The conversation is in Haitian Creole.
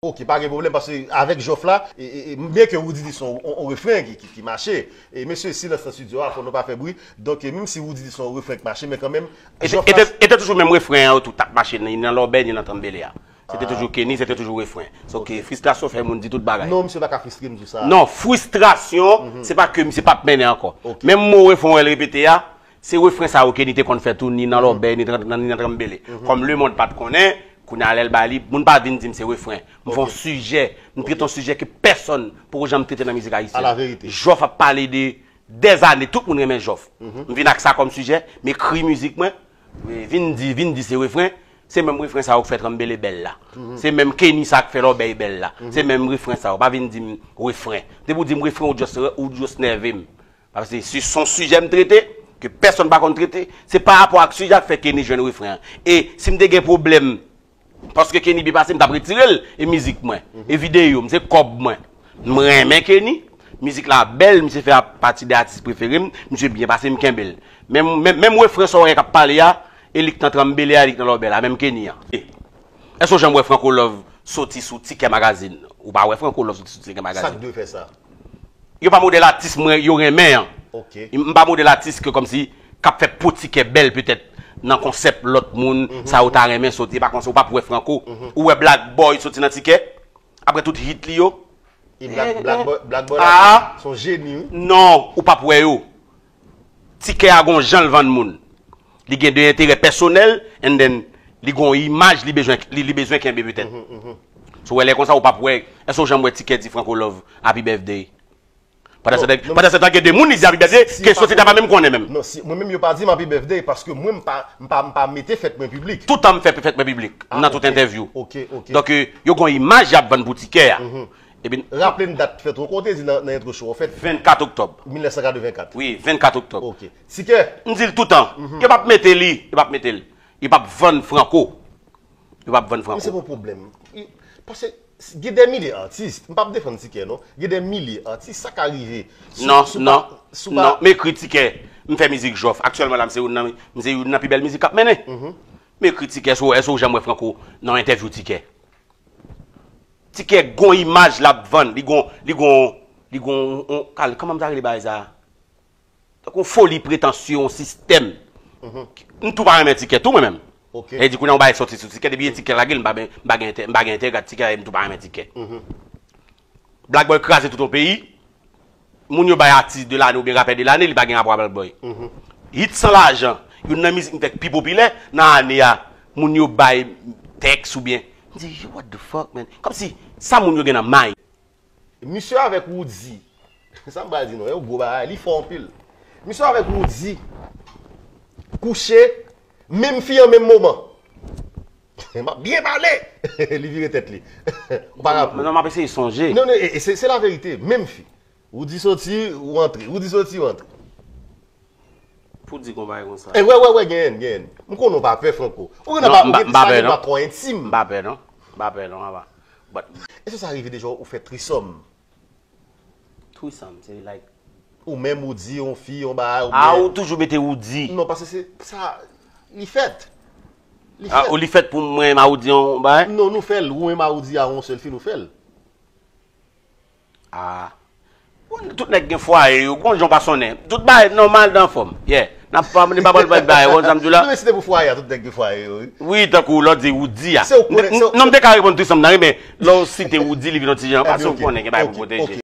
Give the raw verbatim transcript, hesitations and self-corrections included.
Ok, pa gen pwoblèm, paske avèk Jòf la, e, e, e, byen ke Roody di se yon, yon, yon refren ki, ki, ki mache, e mesye, silans nan estidyo a, fò nou pa fè bri. Donk, e, menm si Roody di se yon refren ki mache, men kanmenm, E te, e te, e te toujou menm refren an, yo tout t ap mache, ni nan lòbèy, ni nan tranbele a. Se te toujou Kenny, se te toujou refren. So ke fristrasyon fè moun di tout bagay. Non, misye pa ka fristre m di sa. Non, fristrasyon, se pa ke misye p ap mennen ankò. Menm mo refren w wè l repete a, se refren sa yo Kenny te konn fè tou, ni nan lòbèy, ni nan, ni nan tranbele. Kòm lemonn pa t konnen, kounye a lè l bay li, moun pa vin di m se refren. M fè yon sijè, m trete yon sijè ke pèsonn poko janm trete nan mizik ayisyèn. Jòf ap pale de dèzane, tout moun renmen Jòf. M vin ak sa kòm sijè, m ekri mizik mwen, vin di, vin di se refren, se menm refren sa yo k fè tranbele bèl la. Se menm Kenny sa k fè lòbèy bèl la. Se menm refren sa yo, pa vin di m refren. Depi w di m refren, ou just, ou just nève m. Paske si se yon sijè m trete, ke pèsonn pa konn trete, se pa rapò ak sijè a k fè Kenny jwenn refren an. E si m te gen pwoblèm, paske Kenny byen pase, m t ap retire l, e mizik mwen, e videyo m, se kòb mwen. M renmen Kenny, mizik la bèl, misye fè pati de atis prefere m, misye byen pase, m kenbe l. Menm, menm, menm refren sa w wè k ap pale a, e li k nan tranbele a, e li k nan lòbèy la, menm Kenny an. Èske w janm wè Franco Love soti sou Tikè Magazine? Ou pa wè Franco Love soti sou Tikè Magazine? Sa k dwe fè sa? Yo pa modèl atis mwen yo renmen an. M pa modèl atis ke kòmsi k ap fè po Tikè bèl petèt nan konsèp lòt moun, sa yo ta renmen soti. E pa konsa, ou p ap wè Franco. Ou wè Black Boy soti nan Tikè? Apre tout hit li yo? E Black, Black Boy, Black Boy la, se yon jeni, wi. Non, ou p ap wè yo. Tikè a gon jan l vann moun. Li gen de enterè pèsonèl, and then li gon imaj li bezwen, li, li bezwen kenbe petèt. So wè lè konsa ou p ap wè, èske w janm wè Tikè di Franco Love Happy Birthday? Pandan se tan, pandan se tan gen de moun li di Happy Birthday, ke sosyete a pa menm konnen menm. Non, si, mwen menm yo pa di m Happy Birthday, paske mwen m pa, m pa, m pa mete fèt mwen piblik. Toutan m fè fèt mwen piblik, nan tout entèvyou. Ok, ok. Donk, yo gon imaj y ap vann pou Tikè a. Epi Raple n dat fèt ou, kote di nan, nan entwo show, fèt vennkat oktòb. mil nèf san katrevenkat. Wi, vennkat oktòb. Ok. Tikè. M di l toutan. Yo p ap mete li, yo p ap mete l. Yo p ap vann Franco. Yo p ap vann Franco. Men se pa yon pwoblèm. Paske gen de milye atis, m p ap defann Tikè non. Gen de milye atis, sa ka rive. Non, non, non, m ekri Tikè. M fè mizik Jòf. Aktyèlman la, m se youn nan, m se youn nan pi bèl mizik k ap mennen. M ekri Tikè, èske w janm wè Franco nan yon entèvyou Tikè? Tikè gon imaj l ap vann, li gon, li gon, li gon, on, kal, kòman m ta rele bagay sa? Tankou yon foli pretansye, yon sistèm. M tou pa renmen Tikè, tou mwen menm. Sa vle di kounye a yon bagay soti sou Tikè, depi gen Tikè lage l, m pa, m pa gen enterè, m pa gen enterè gad Tikè, m tou pa renmen Tikè. Black Boy kraze tout yon peyi. Moun yo bay atis de lane oubyen rapè de lane, li pa gen rapò a Black Boy. Hit san lajan, youn nan mizik m fè k pi popilè nan ane a, moun yo bay tèks oubyen. M di, what the fuck, man? Kòmsi, sa moun yo gen nan may? Misye avèk Roody. Sa m pral di nou, e yon gwo bagay, li fò anpil. Misye avèk Roody kouche, menm fi an menm moman. M ap byen pale! Li vire tèt li. Ou pa raple w. Non, m ap eseye sonje. Non, non, e, e, se, se laverite, menm fi. Roody soti, ou antre. Roody soti, ou antre. Pou di gon bagay konsa. E wè, wè, wè, genyen, genyen. M konnen w pa pè, Franco. Ou gen dwa pa, ou gen sa gen dwa twò entim. M pa pè, non. M pa pè, non, apa. But. Èske sa rive deja ou fè trisòm? Trisòm, se like. Ou menm ou di yon fi, yon bagay, ou byen. A, ou toujou mete ou di. Non, paske se, sa, li fèt. Li fèt. A, ou li fèt pou mwen, ma ou di yon bagay? Non, nou fè l, ou menm ma ou di a yon sèl fi, nou fè l. Ah. Bon, tout nèg gen fwaye yo, gon jan w pa sonnen. Tout bagay nòmal dan fòm. Yeah. N ap pa, n pa pral bay bagay, ou konn sa m di w la? Non, men si te pou fwaye a, tout nèg gen fwaye yo, wi. Wi, tankou lè w di ou di a. Se ou konnen, se ou. Non, m te ka reponn trisòm nan, wi, men lè w site ou di, li vin yon ti jan, paske ou konnen gen bagay pou pwoteje.